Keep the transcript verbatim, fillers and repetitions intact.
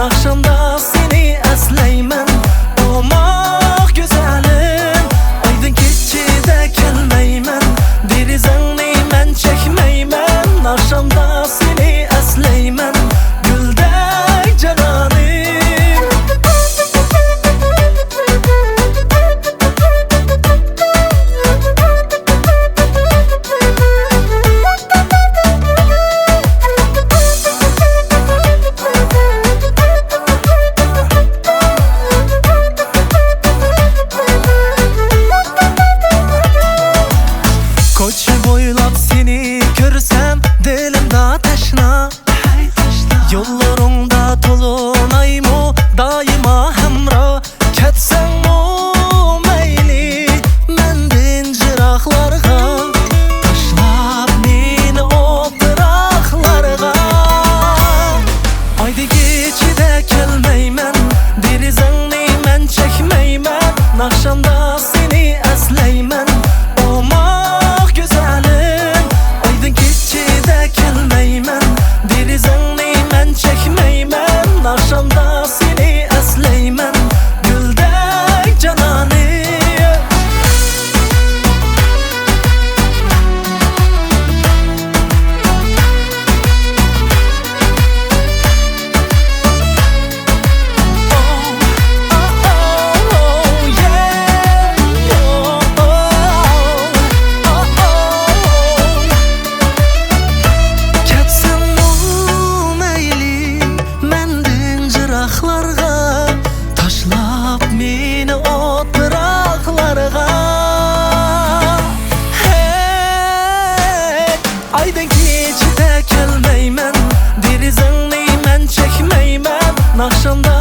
ئاخشامدا سېنى ئەسلەيمەن، ئوماق گۈزەلىم. ئايدىڭ كېچىدە كەلمەيمەن، دېرىزەڭنى مەن چەكمەيمەن. ئاخشامدا سېنى ئەسلەيمەن، گۈلدەك جانانىم. كوچا بويلاپ سېنى كۆرسەم، دىلىمدا تەشنا. يوللىرىڭدا تولۇنايمۇ دائىما ھەمراھ؟ كەتسەڭمۇ مەيلى مەندىن يىراقلارغا، تاشلاپ مېنى ئوتتۇراقلارغا. ئايدىڭ كېچىدە كەلمەيمەن، دېرىزەڭنى مەن چەكمەيمەن. ئاخشامدا سېنى ئەسلەيمەن، ئوماق گۈزەلىم. ئايدىڭ كېچىدە كەلمەيمەن، دېرىزەڭنى مەن چەكمەيمەن. ئاخشامدا سېنى ئەسلەيمەن، گۈلدەك جانانىم. كەتسەممۇ مەيلى مەندىن يىراقلارغا، تاشلاپ مېنى ئوتتۇراقلارغا. ھەي، ئايدىڭ كېچىدە كەلمەيمەن، دېرىزەڭنى مەن چەكمەيمەن. ئاخشامدا